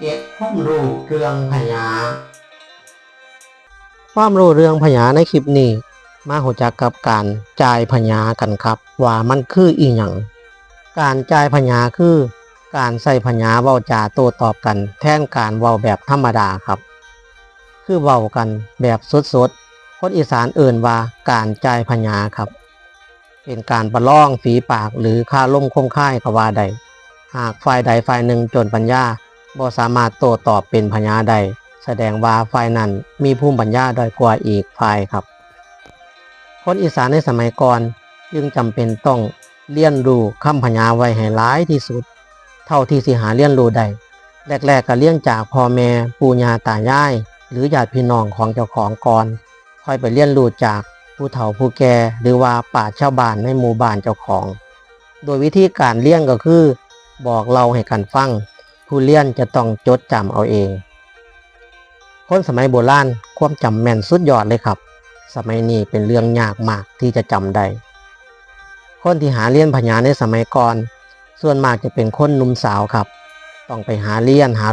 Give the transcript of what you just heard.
ເກັບຄວາມຮູ້ເລື່ອງພະຫຍາ. ຄວາມຮູ້ເລື່ອງພະຫຍາໃນຄລິບນີ້ ມາຮູ້ຈັກກັບການຈ່າຍພະຫຍາກັນຄັບ ວ່າມັນຄືອີ່ຫຍັງ. ການຈ່າຍພະຫຍາຄືການໃຊ້ພະຫຍາເວົ້າຈາໂຕ້ຕອບກັນແທນການເວົ້າແບບທຳມະດາຄັບ. ຄືເວົ້າກັນແບບສົດໆ, ຄົນອີສານເອີ້ນວ່າການຈ່າຍພະຫຍາຄັບ. ເປັນການປະລອງຝີປາກ ຫຼື ຄາລົມຄົມຄາຍກໍວ່າໄດ້. ຫາກຝ່າຍໃດຝ່າຍໜຶ່ງຈົນປັນຍາ ບໍ່ສາມາດໂຕ້ຕອບເປັນພະຫຍາໄດ້ ສະແດງວ່າຝ່າຍນັ້ນມີພູມປັນຍາດ້ອຍກວ່າອີກຝ່າຍຄັບ. ຄົນອີສານໃນສະໄໝກ່ອນຈຶ່ງຈຳເປັນຕ້ອງລຽນຮູ້ຄຳພະຫຍາໄວ້ໃຫ້ຫຼາຍທີ່ສຸດ ເທົ່າທີ່ຊິຫາລຽນຮູ້ໄດ້. ແລກໆກໍລຽນຈາກພໍ່ແມ່, ປູ່ຍ່າຕາຍາຍ ຫຼື ຍາດພີ່ນ້ອງຂອງເຈົ້າຂອງກ່ອນ. ຄ່ອຍໄປລຽນຮູ້ຈາກຜູ້ເຖົ້າຜູ້ແກ່ ຫຼືວ່າປາດຊາວບ້ານໃນໝູ່ບ້ານເຈົ້າຂອງ. ໂດຍວິທີການລຽນກໍຄືບອກເລົ່າໃຫ້ກັນຟັງ, ຜູ້ລຽນຈະຕ້ອງຈົດຈຳເອົາເອງ. ຄົນສະໄໝໂບລານຄວາມຈຳແມ່ນສຸດຍອດເລີຍຄັບ. ສະໄໝນີ້ເປັນເລື່ອງຍາກມາກທີ່ຈະຈຳໄດ້. ຄົນທີ່ຫາລຽນພະຫຍາໃນສະໄໝກ່ອນ ສ່ວນມາກຈະເປັນຄົນໜຸ່ມສາວຄັບ. ຕ້ອງໄປຫາລຽນ, ຫາ